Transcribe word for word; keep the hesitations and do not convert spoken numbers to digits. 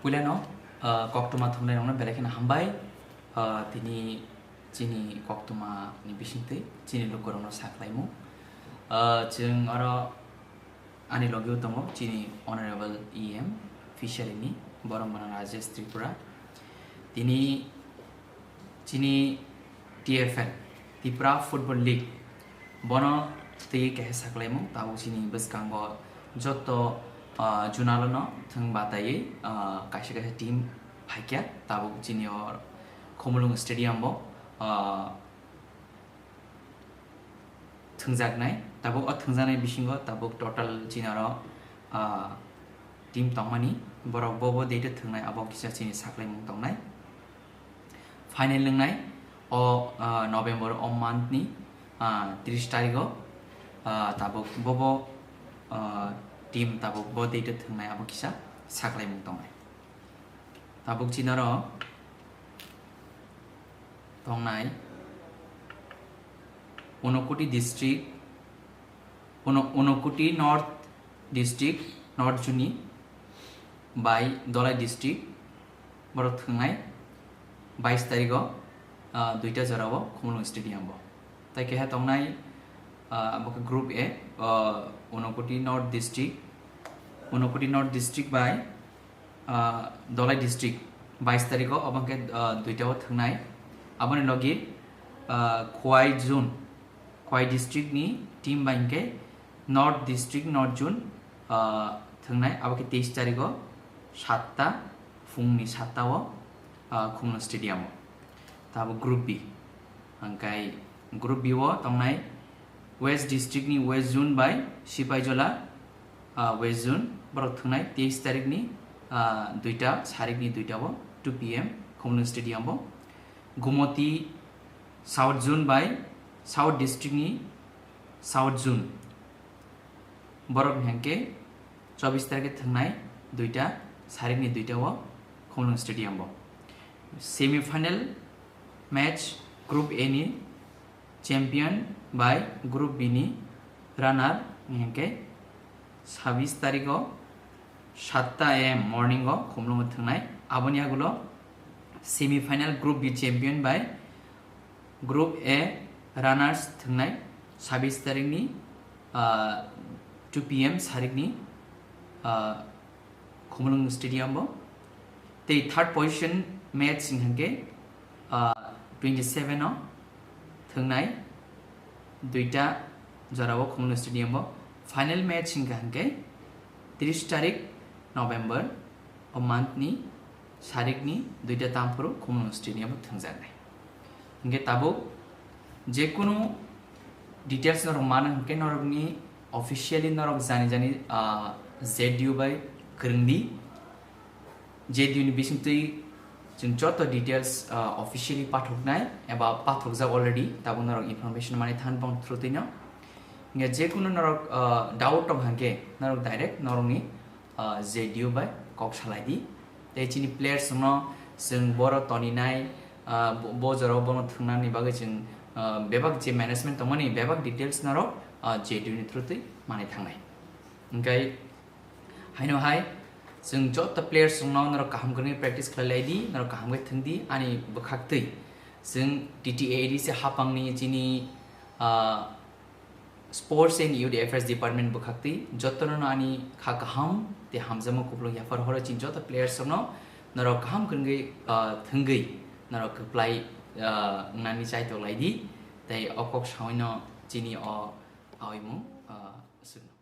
Puilano, ah, koktwma thumnairokno belai kheno hambai. Ah, tini chini koktwmani bisingtwi chini lukurokno saklaimung. Ah, chwng oro ani logio tongo chini Honorable E M Fishery ni, borok mano Rajesh Tripura. Tini chini T F L, Tipra Football League, bono twi kaisa saklaimung, tabuk chini bwskango joto, ah, junalono thwng bataiwi, ah, kaisa kaisa team phaikya, tabuk chini o Khumulwng Stadium bo, ah, thwngjaknai. Tabuk o thwngjaknai bisingo tabuk total chini oro, ah, team tongmani, borok bo bo date o thwngnai, abo kisa chini saklaimung tongnai. Final wngnai o, ah, November o month ni, ah, tris tarikh o, ah, tabuk bo bo, ah, team tabuk bo date o thwngnai, abo kisa saklaimung tongnai. Tabuk chini oro tongnai Unakoti district, Uno-, Unakoti North district, North Juni bai Dholai district, borok thwngnai bais tarikh o, ah, duita jora o Khumulwng Stadium bo. Tai keha tongnai, ah, abo khe Group A, ah, Unakoti North district, Unakoti North district bai ah, Dholai district bais tarikh o, obo hwnkhe, ah, duita o thwngnai. Aboni logi, ah, Khowai zone, Khowai district ni team bai hwnkhe North district, North zone, ah, thwngnai. Abo khe teis tarikh o satta, phungni satta o, ah, Khumulwng Stadium o. Tabuk Group B. Hwnkhe Group B o tongnai West district ni West zone bai Sipaijola, ah, West zone, borok thwngnai teis tarikh ni, ah, duita, sarikni duita o two P M Khumulwng Stadium o. Gumoti South zone bai South district ni South zone, borok ni hwnkhe chobis tarikh thwngnai duita, sarikni duita o Khumulwng Stadium o. Semi final match Group A ni champion bai Group B ni runner ni hwnkhe sabis tarikh o satta A M morning o Khumulwng o thwngnai. Aboni agulo semi final Group B champion bai Group A runners thwngnai sabis tarikh ni, ah, two P M sarikni, ah, Khumulwng Stadium o. Tei third position match hwnkhe, ah, twenty seven o thwngnai duita jora o Khumulwng Stadium o. Final match hwnkha hwnkhe tris tarikh November o month ni sarikni duita tamphuru Khumulwng Stadium o thwngjaknai. Hwnkhe tabuk jekunu details norok mano hwnkhe norokni officially norok jani jani, ah, Z D U bai kwrwngdi. Z D U ni bisingtwi chwng joto details, ah, officially pathoknai eba pathokjak already, tabuk norok information mani thang bong through twino. Hwnkhe jekunu norok, ah, doubt tong hwnkhe norok direct norokni ah, Z D U bai kok salai di. Tei chini players no chwng boro toninai, ah, bo, bo jorao bono thwngnani bagwi chwng, ah, bebak je management tongmani bebak details norok, ah, Z D U ni through twi manwi thangnai. Hwnkhe haino hai chwng joto players rokno norok kaham kwrwngwi practice khlai lai di, norok kaham khe thwng di ani bwkhak twi. Chwng T T A A D C hapangni chini, ah, Sports and Youth Affairs Department bwkhaktwi jotono ani kha kaham tei hamjakma kupulung yaphar horo chini joto players rokno norok kaham kwrwngwi, ah, thwngwi norok kwplai, ah, wngnani chaitok lai di tei o kok saui no chini o aoimung, ah, swkno.